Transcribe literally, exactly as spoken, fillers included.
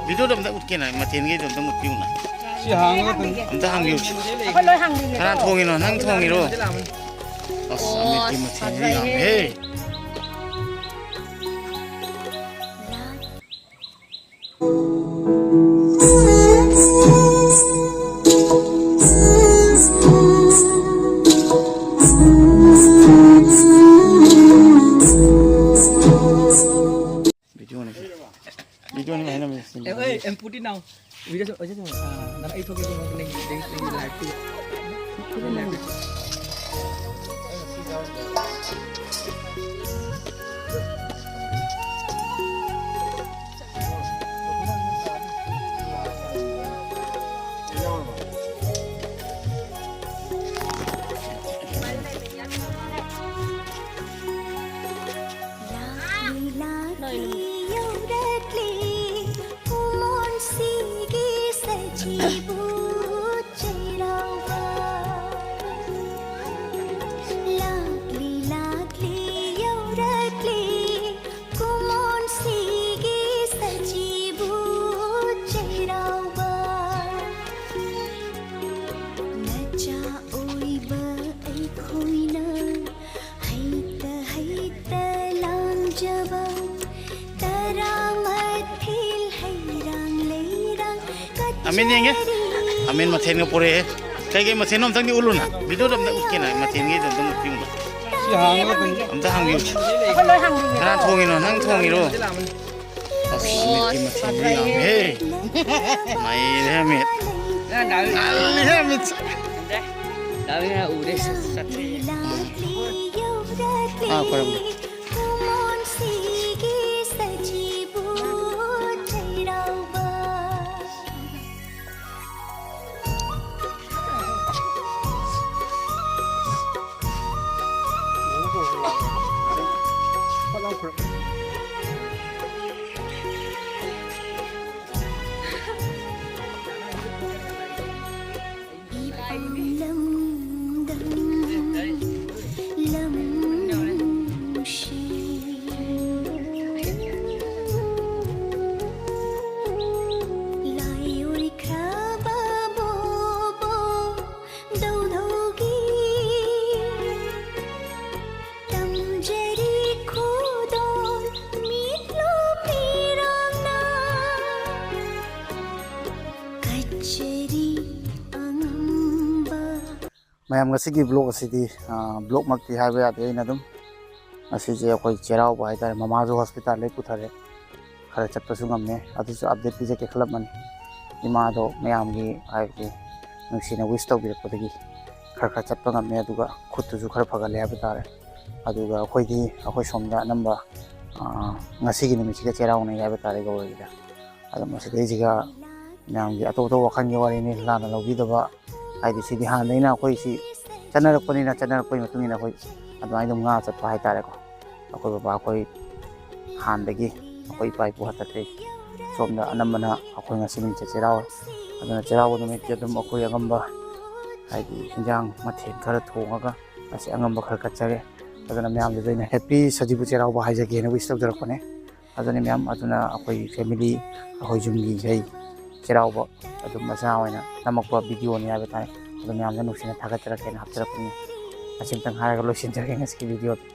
ꯚꯤꯗꯤꯑꯣꯗ ꯑꯝꯇ ꯎꯠꯀꯦꯅ, ꯃꯊꯦꯜꯒꯤꯗꯣ ꯑꯝꯇ ꯎꯠꯄꯤꯌꯨꯅ꯫ ꯁꯤ ꯍꯥꯡꯉꯒ ꯑꯗꯨꯝ ꯑꯝꯇ ꯍꯥꯡꯕꯤꯌꯨ꯫ ꯑꯩꯈꯣꯏ ꯂꯣꯏ ꯍꯥꯡꯕꯤꯒꯦ꯫ ꯀꯅꯥ ꯊꯣꯡꯉꯤꯅꯣ? ꯅꯪ ꯊꯣꯡꯉꯤꯔꯣ? ꯑꯁ, ꯑꯣ, ꯑꯃꯦꯠꯄꯤ ꯃꯊꯦꯜꯗꯤ ꯐꯖꯩꯍꯦ꯫ ꯌꯥꯝꯃꯦꯍꯦ꯫ ꯚꯤꯗꯤꯑꯣꯅꯤ꯫ ꯚꯤꯗꯤꯑꯣꯅꯤ ꯍꯥꯏꯅꯕ꯫ ꯑꯦ, ꯑꯦ, ꯑꯦꯝ ꯄꯨꯇꯤ ꯅꯥꯎ꯫ ꯚꯤꯗꯤꯑꯣ ꯁꯨ-, ꯑꯣ, ꯁꯤ ꯁꯨ-, ꯑ, ꯅꯪ ꯑꯩ ꯊꯣꯛꯀꯦ, ꯊꯣꯛꯀꯦ, ꯅꯪ, ꯅꯪ, ꯅꯪ ꯂꯥꯏꯚꯇꯤ꯫ ꯅꯪ ꯂꯥꯏꯚꯇꯤ꯫ ꯂꯥꯛꯂꯤ, ꯂꯥꯛꯂꯤ, ꯌꯧꯔꯛꯂꯤ, ꯀꯨꯃꯣꯟꯁꯤꯒꯤ ꯁꯖꯤꯕꯨ ꯆꯩꯔꯥꯎꯕ꯫ ꯂꯥꯛꯂꯤ, ꯂꯥꯛꯂꯤ, ꯌꯧꯔꯛꯂꯤ, ꯀꯨꯃꯣꯟꯁꯤꯒꯤ ꯁꯖꯤꯕꯨ ꯆꯩꯔꯥꯎꯕ꯫ ꯅꯆꯥ ꯑꯣꯏꯕ ꯑꯩꯈꯣꯏꯅ ꯍꯩꯇ ꯍꯩꯇ ꯂꯥꯡꯖꯕ ꯇꯔꯥꯃꯥꯊꯦꯜ ꯍꯩꯔꯥꯡ ꯂꯩꯔꯥꯡ ꯑꯃꯦꯟ ꯌꯦꯡꯒꯦ꯫ ꯀꯆꯥꯔꯤ꯫ ꯑꯃꯦꯟ ꯃꯊꯦꯜꯒ ꯄꯨꯔꯛꯑꯦ꯫ ꯀꯩꯀꯩ ꯃꯊꯦꯜꯅꯣ ꯑꯝꯇꯪꯗꯤ ꯎꯠꯂꯨꯅ꯫ ꯚꯤꯗꯤꯑꯣꯗ ꯑꯝꯇ ꯎꯠꯀꯦꯅ, ꯃꯊꯦꯜꯒꯤꯗꯣ ꯑꯝꯇꯪ ꯎꯠꯄꯤꯌꯨꯅ꯫ ꯁꯤ ꯍꯥꯡꯉꯒ ꯑꯗꯨꯝ ꯑꯝꯇ ꯍꯥꯡꯕꯤꯌꯨ꯫ ꯑꯩꯈꯣꯏ ꯂꯣꯏ ꯍꯥꯡꯕꯤꯒꯦ꯫ ꯀꯅꯥ ꯊꯣꯡꯉꯤꯅꯣ? ꯅꯪ ꯊꯣꯡꯉꯤꯔꯣ? ꯑꯁ, ꯑꯣ, ꯃꯤꯠꯀꯤ ꯃꯊꯦꯜꯗꯤ ꯐꯖꯩꯍꯦ꯫ ꯌꯥꯝꯃꯦꯍꯦ꯫ ꯃꯩꯔꯦ ꯃꯤꯠ꯫ ꯅꯪ ꯗꯥꯎ-, ꯉꯥꯜꯂꯤꯍꯦ ꯃꯤꯠꯁꯦ꯫ ꯗꯥꯎ ꯌꯥ ꯎꯔꯦ, ꯁꯠ-, ꯁꯠ-꯫ ꯑꯥ, ꯈꯣꯏꯔꯝꯒꯦ꯫ ꯀꯨꯃꯣꯟꯁꯤꯒꯤ ꯁꯖꯤꯕꯨ ꯆꯩꯔꯥꯎꯕ꯫ ꯏꯄꯥꯝ ꯂꯝꯗꯝ ꯂꯝ ꯅꯨꯡꯁꯤ꯫ ꯃꯌꯥꯝ, ꯉꯁꯤꯒꯤ ꯕ꯭ꯂꯣꯛ ꯑꯁꯤꯗꯤ, ꯑ, ꯕ꯭ꯂꯣꯛꯃꯛꯇꯤ ꯍꯥꯏꯕ ꯌꯥꯗꯦ꯫ ꯑꯩꯅ ꯑꯗꯨꯝ ꯉꯁꯤꯁꯦ ꯑꯩꯈꯣꯏ ꯆꯩꯔꯥꯎꯕ ꯍꯥꯏꯇꯥꯔꯦ, ꯃꯃꯥꯁꯨ ꯍꯣꯁꯄꯤꯇꯥꯜꯗꯒꯤ ꯄꯨꯊꯔꯦ, ꯈꯔ ꯆꯠꯄꯁꯨ ꯉꯝꯃꯦ꯫ ꯑꯗꯨꯁꯨ ꯑꯞꯗꯦꯠ ꯄꯤꯖꯒꯦ ꯈꯜꯂꯝꯕꯅꯤ꯫ ꯏꯃꯥꯗꯣ ꯃꯌꯥꯝꯒꯤ, ꯍꯥꯏꯕꯗꯤ, ꯅꯨꯡꯁꯤꯅ ꯋꯤꯁ ꯇꯧꯕꯤꯔꯛꯄꯗꯒꯤ ꯈꯔ ꯈꯔ ꯆꯠꯄ ꯉꯝꯃꯦ, ꯑꯗꯨꯒ ꯈꯨꯠꯇꯨꯁꯨ ꯈꯔ ꯐꯒꯠꯂꯦ ꯍꯥꯏꯕ ꯇꯥꯔꯦ꯫ ꯑꯗꯨꯒ ꯑꯩꯈꯣꯏꯗꯤ, ꯑꯩꯈꯣꯏ ꯁꯣꯝꯗ ꯑꯅꯝꯕ, ꯑ, ꯉꯁꯤꯒꯤ ꯅꯨꯃꯤꯠꯁꯤꯒ ꯆꯩꯔꯥꯎꯅꯩ ꯍꯥꯏꯕ ꯇꯥꯔꯦ, ꯒꯧꯔꯒꯤꯗ꯫ ꯑꯗꯨꯝ ꯃꯁꯤꯗꯩꯁꯤꯒ ꯃꯌꯥꯝꯒꯤ ꯑꯇꯣꯞ ꯑꯇꯣꯞꯄ ꯋꯥꯈꯜꯒꯤ ꯋꯥꯔꯤꯅꯤ, ꯂꯥꯟꯅ ꯂꯧꯕꯤꯗꯕ꯫ ꯍꯥꯏꯗꯤ ꯁꯤꯗꯤ ꯍꯥꯟꯅꯗꯩꯅ ꯑꯩꯈꯣꯏ ꯁꯤ ꯆꯠꯅꯔꯛꯄꯅꯤꯅ, ꯆꯠꯅꯔꯛꯄꯒꯤ ꯃꯇꯨꯡ ꯏꯟꯅ ꯑꯩꯈꯣꯏ ꯑꯗꯨꯃꯥꯏꯅ ꯑꯗꯨꯝ ꯉꯥ ꯆꯠꯄ ꯍꯥꯏꯇꯥꯔꯦꯀꯣ꯫ ꯑꯩꯈꯣꯏ ꯕꯕꯥ ꯑꯩꯈꯣꯏ ꯍꯥꯟꯅꯗꯒꯤ ꯑꯩꯈꯣꯏ ꯏꯄꯥ ꯏꯄꯨ ꯍꯥꯛꯇꯛꯇꯒꯤ ꯁꯣꯝꯗ ꯑꯅꯝꯕꯅ ꯑꯩꯈꯣꯏ ꯉꯁꯤ ꯅꯨꯃꯤꯠꯁꯦ ꯆꯩꯔꯥꯎꯋꯦ꯫ ꯑꯗꯨꯅ ꯆꯩꯔꯥꯎꯕ ꯅꯨꯃꯤꯠꯇꯤ ꯑꯗꯨꯝ ꯑꯩꯈꯣꯏ ꯑꯉꯝꯕ, ꯍꯥꯏꯗꯤ ꯏꯟꯖꯥꯡ ꯃꯊꯦꯜ ꯈꯔ ꯊꯣꯡꯉꯒ ꯉꯁꯤ ꯑꯉꯝꯕ ꯈꯔ ꯀꯠꯆꯔꯦ꯫ ꯑꯗꯨꯅ ꯃꯌꯥꯝꯗꯁꯨ ꯑꯩꯅ ꯍꯦꯄꯤ ꯁꯖꯤꯕꯨ ꯆꯩꯔꯥꯎꯕ ꯍꯥꯏꯖꯒꯦꯅ ꯋꯤꯁ ꯇꯧꯖꯔꯛꯄꯅꯦ꯫ ꯑꯗꯨꯅꯤ ꯃꯌꯥꯝ, ꯑꯗꯨꯅ ꯑꯩꯈꯣꯏ ꯐꯦꯃꯤꯂꯤ, ꯑꯩꯈꯣꯏ ꯌꯨꯝꯒꯤ ꯏꯁꯩ ꯆꯩꯔꯥꯎꯕ ꯑꯗꯨꯝ ꯃꯆꯥ ꯑꯣꯏꯅ ꯅꯝꯃꯛꯄ ꯚꯤꯗꯤꯑꯣꯅꯤ ꯍꯥꯏꯕ ꯇꯥꯔꯦ꯫ ꯑꯗꯨ ꯃꯌꯥꯝꯗ ꯅꯨꯡꯁꯤꯅ ꯊꯥꯒꯠꯆꯔꯛꯀꯦꯅ ꯍꯥꯞꯆꯔꯛꯄꯅꯤ꯫ ꯑꯁꯤꯝꯇꯪ ꯍꯥꯏꯔꯒ ꯂꯣꯏꯁꯤꯟꯖꯔꯒꯦ ꯉꯁꯤꯒꯤ ꯚꯤꯗꯤꯑꯣꯗꯤ꯫